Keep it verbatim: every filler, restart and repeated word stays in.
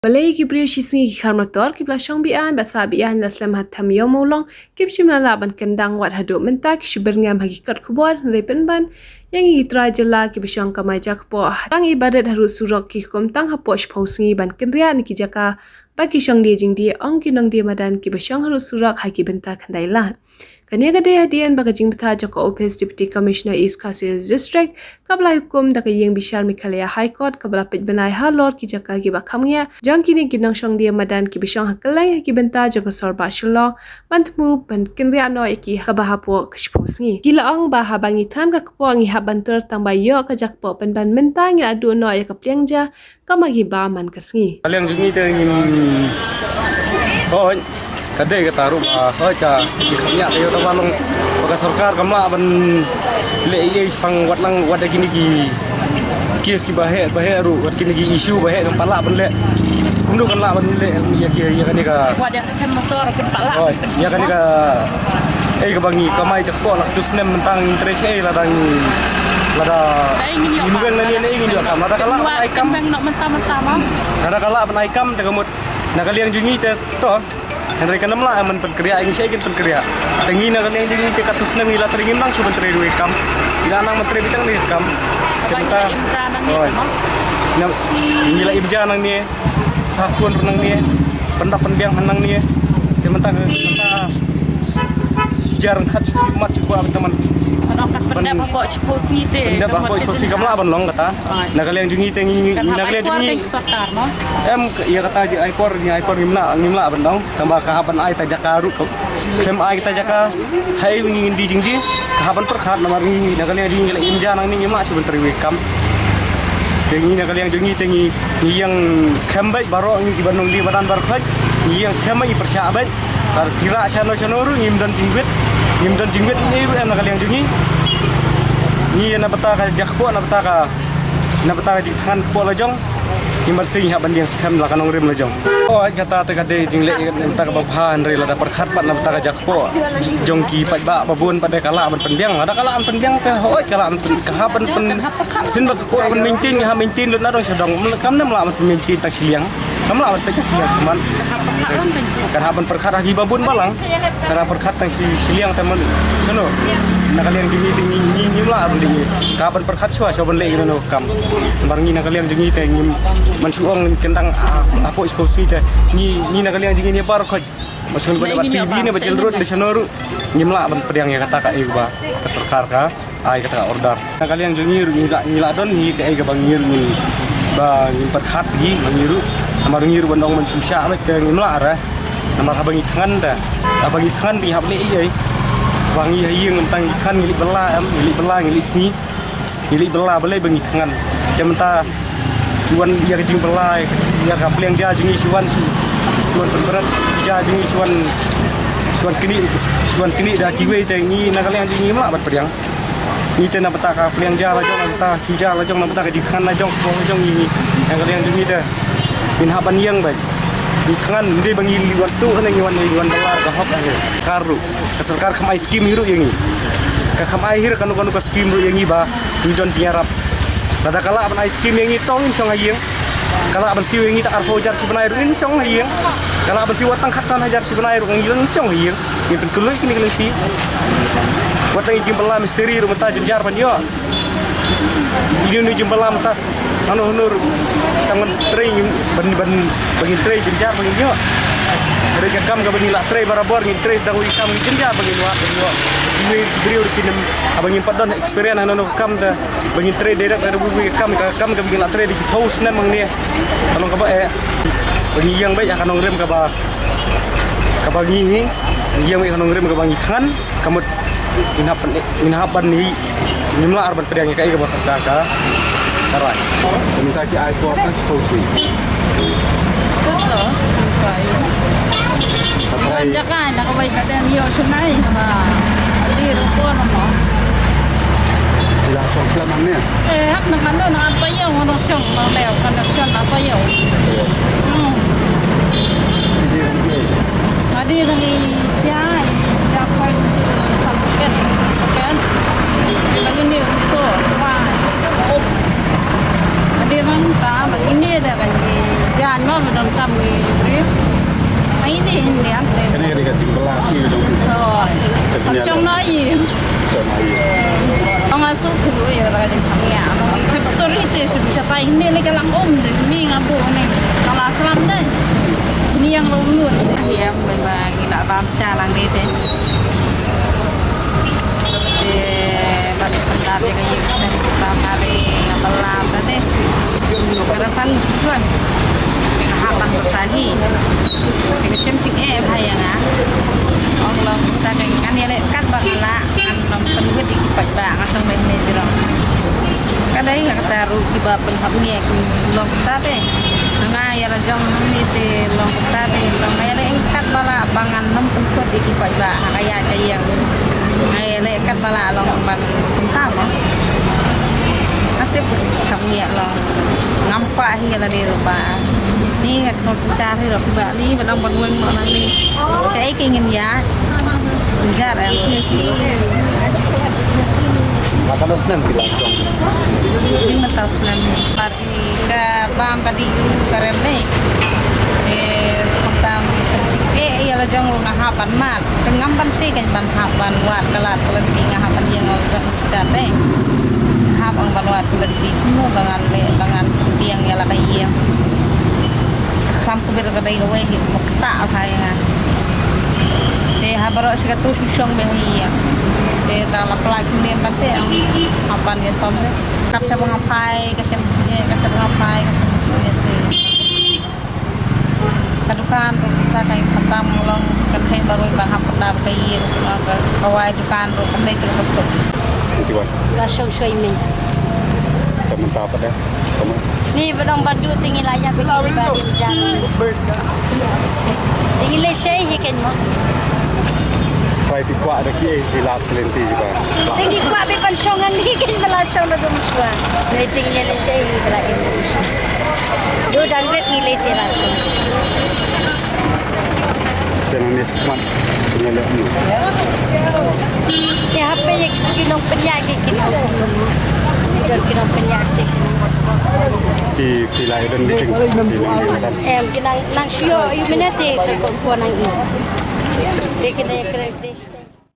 Balei ki briew shisngi ki car motor kiba la shong beaiñ bad sah beaiñ la slem ha Them Ïew Mawlong kim shym la lah ban kyndang wat haduh mynta ki shu byrngem ha ki kot khubor, hynrei pynban ïa ngi ki trai jylla kiba shong kamai jakpoh tang i barit harud surok ki hukum tang hapoh shiphew sngi ban kynriah na ki jaka ba ki shong die jingdie, ong ki nongdie madan kiba shong harud surok ha ki bynta khyndai lad. Kane ka dei hadien ba ka jingbthah jong ka ophis Deputy Commissioner East Khasi Hills District kaba la hukum da ka ïing bishar Meghalaya High Court kaba la peit bnai halor ki jaka kiba kham ngiah jong kine ki nongshong die madan kiba shong ha kylleng ha ki bynta jong ka sor bah Shillong ban thmu ban kynriah noh ïa ki kaba hapoh ka shiphew sngi. Ki la ong ba haba ngi thngan ka kpoh ngi hap ban tur tang ba ïoh ka jakpoh, pynban mynta ngi la duh noh ïa ka pliang ja ka ma ki ba man ka sngi. Ka liang jong ngi te ngim, hooid, ka dei kata ruh ba, hooid, ka, ka ïa ka ïoh ta ba long ba ka sorkar kam lah ban leh ei ei shaphang wat lang wat da kine ki kes kiba heh ba heh ruh, wat kine ki issue ba heh kam pat lah ban leh. Kumno kan lah ban leh ïa ki ïa kane ka Wat ïa ka them motor kan pat lah. Hooid, ïa kane ka, eh, kaba ngi kamai jakpoh la katto snem mynta ngim trei ei lada ngi, lada ngin weng na ne ne ngin ïoh kam, lada ka lah ban ai kam. Weng noh mynta mynta ma. Lada ka lah ban ai kam te ka mut na ka liang jong ngi te to. Hynrei kan ym lah ban pynkynriah, ngi shait kin pynkynriah. Te ngi na ka liang jong ngi te katto snem ngi la trei, ngim nang shu ban trei ruh kam. Ngi la nang ban trei beit tang ne kam. Te mynta, hooid, ngi la im ja nangne. Sa khun ruh nangne, pyndap pynbiang ha nangne. Te mynta ka, mynta shu jar ryngkat shu mat shu kwah mynta man. Pyndap hapoh shiphew sngi te. Pyndap hapoh shiphew sngi kam lah ban long kata. Na ka liang jong ngi te ngi, na ka liang jong ngi. Em, ïa kata jingai por, jingai por ngim lah, ngim lah ban long. Tang ba ka hap ban ai ta jaka ruh. Khlem ai ta jaka. Hai ngi ngi die jingjia, ka hap ban pyrkhat namar ngi na ka liang jong ngi la im ja nangne, ngim lah shu ban trei kam. Te ngi na ka liang jong ngi te ngi, ngi ïeng skhem beit baroh ngi kiba nongdie madan baroh khoit. Ngi ïeng skhem beit, ngi pyrshah beit. Bad phi rah shano shano ruh ngim don jingwit. Ngim don jingwit ei ei ruh em na ka liang jong ngi. Ngi na bynta ka jakpoh, na bynta ka, na bynta ka jingthngan kpoh la jong. Ngi mar sing hap ban ïeng skhem la ka nongrim la jong. Oh, kata te ka dei jingleh na bynta kaba bha, hynrei lada pyrkhat pat na bynta ka jakpoh jong ki paidbah ba bun pat de ka lah ban pynbiang. Lada ka lah ban pynbiang te hooid ka lah ban pyn-, ka hap ban pyn-, shisien ba ka kwah ban maintain, ka hap maintain lut na dong sha dong. Kam ne em lah ban pynmaintain tang shiliang. Kam lah ban pynmaintain tang shiliang, ka hap ban pyrkhat ha ki ba bun balang. Ka hap pyrkhat tang shi, shiliang te man. Shano? Na ka liang jong ngi te ngi, ngi, ngim lah ban dei ngi. Ka hap ban pyrkhat shuwa, shuwa ban leh ïa kano kam. Namar ngi na ka liang jong ngi te ngim, man shu ong kyndang, ah, hapoh shiphew sngi te. Ngi, ngi na ka liang jong ngi ne baroh khoit. Ba shon ba, ba T V ne ba jilrut ne shano ruh. Ngim lah ban pdiang ïa kata kaei ba ka sorkar ka ai kata ka order. Na ka liang jong ngi ruh ngi la, ngi la don hi kaei kaba ngi ruh ngin, ba ngin pyrkhat hi ba ngi ruh. Namar ngi ruh ban ong ban shisha beit te ngim lah re. Namar haba ngi thngan te, haba ngi thngan te ngi hap leh ei ei. Ba ngi ha ïing mynta ngi thngan ngi leit bylla em, ngi leit bylla ngi leit sngi. Ngi leit bylla balei ba ngi thngan. Te mynta shu wan ïa ka jingbylla ïa ka pliang ja jong ngi shu wan shu, shu wan pynbret ja jong ngi shu wan, shu wan knieh, shu wan knieh da kiwei te ngi na ka liang jong ngi ngim lah ban pdiang. Ngi te na bynta ka pliang ja la jong, na bynta ki ja la jong, na bynta ka jingthngan la jong, ka bor la jong ngi, ngi na ka liang jong ngi te ngin hap ban ïeng beit. Ngi thngan ym dei ba ngi wan tuh ne ngi wan, ngi wan bylla ka hok ne. Ka ruh ka sorkar kam ai skim hi ruh ïa ngi. Ka kam ai hi ruh kano kano ka skim ruh ïa ngi ba ngi don jingïarap. Lada ka lah ban ai skim ïa ngi to ngin shong ha ïing. Ka lah ban siew ïa ngi tang arphew hajar shi bnai ruh ngin shong ha ïing. Ka lah ban siew wat tang khatsan hajar shi bnai ruh ngin shong ha ïing. Ngin pynkhlaiñ kine ki lynti. Wat tang i jingbylla mistri ruh mynta jynjar ban ïoh. Ïa une u jingbylla mynta hano hano ruh tang ban trei ban, ban, ba ngin trei jynjar ba ngin ïoh. Hynrei ka kam kaba ngi lah trei barabor ngin trei sdang uwei u kam jynjar ba ngin wad ban ïoh. Kiwei ki briew ruh ki nym, haba ngim pat don experience hano hano ka kam te ba ngin trei direct da uwei uwei ka kam, ka kam kaba ngi lah trei da ki phew snem hangne. Ka long kaba eh ba ngi ïeng beit ha ka nongrim kaba, kaba ngi hi, ngi ïeng beit ha ka nongrim kaba ngi thngan. Ka mut ngin hap, ngin hap ban hi, ngim lah ar ban pdiang ïa kaei kaba sorkar ka, ka rai. Mynta ki ai por tang shiphew sngi. Betul, sai. Wan jaka na kawei ka dang ïoh shunai ma. Adi rupo nama. Ila shong slam ang ne. Eh, hap na kano na apa ïoh, ngano shong na leo, connection apa ïoh. Hmm. Adi rupo. Adi rupo. Sia, sia, point two, sa bukan, bukan. Bagi ni russo, wah, itu, oh. Adi rang ta, bagi ni dah kan di Jan ma ba donkam ngi briew. Ai ni hindi an briew. Kane ka dei ka jingbylla shisha jong u. Hooid. Ka jingbylla. Shong noh ïa. Shong noh ïa. Ong nga sngewthuh ïa ka jingpang ïa. Ong ngi khep tur ïa te shu sha tai hindi lei ka lang um de. Mi nga buh ne. Ka la slam de. Ni yang rong lut. Ïa, bye bye. Ngi la bam cha lang ni te. Te bad pynlap ïa ka ïing snem ba nga dei nga pynlap te. Ka rasa ngi khun. Te nga hap ban pyrsa hi. Te ka shem jingeh bha ïa nga. Ong long kumta te ngan ïaleh katba nga lah, ngan ym pynwit ïa ki paidbah, nga shong beit ne jrong. Ka dei ka kata ruh kiba pynhap ngi ki long kumta te. Nga ïa la jong hangne te long kumta te, long nga ïaleh katba lah ba ngan ym pynkhot ïa ki paidbah ha ka ïaid ka ïeng. Nga ïaleh katba lah long ban kumta mo. Nga tip kham ngi long ngam kwah hi lade ruh ba. Ni nga khot jar hi ruh ba ni ba long ban wen mo nang ni. Sa ei ki ngin ïa. Jar em. Mata snem ki la shong. Ni mata snem ni. Ka bam ka dih ruh ka rem ne. Eh, khamtam ka jingeh ïa la jong ruh nga hap ban mad. Te ngam ban sngewbha ban hap ban wad ka lad ka lynti, nga hap ban ïeng la jong ka te. Hap ban wad ka lynti kumno ba ngan leh ba ngan pdiang ïa la ka ïing. Ka khlam ka bit ka dei kawei hi, mukta bha ïa nga. Te ha baroh shi katu shu shong beit hi ïa. Te da la pynlait kumne ban sngewbha hap ban ïatom de. Ka sha ba nga phai, ka sha ba nga phai, ka sha ba nga phai, ka sha ba nga phai. Ka dukan ruh kata ka ïing khamtam long ka theng baroh ba hap kata ka ïing, ka wai dukan ruh ka theng ruh ka suk. Twenty one. Ka shong shoi min. Ka mynta pat de. Ka mynta. Ni ba dang ban duh te ngi la ïap ïa ki ba dim jan. Te ngi leh shei hi ken mo. Trai ti kwah da ki ei ki la plenty ki ba. Te ngi kwah beit ban shong ngan hi ken ba la shong da dum shwa. Ni te ngi leh shei hi ba la im dum shwa. Duh dang ret ngi leh te la shong. Te nang ni smat ngi leh ni. Te hape ïa ki nongpynïaid ki nong. Don ki nongpynïaid station. Ki, ki la don meeting. Ki nong meeting. Em, ki nang, nang shu ïoh ïa u minit te ka ko nang i. Te ki nang ïa kren te.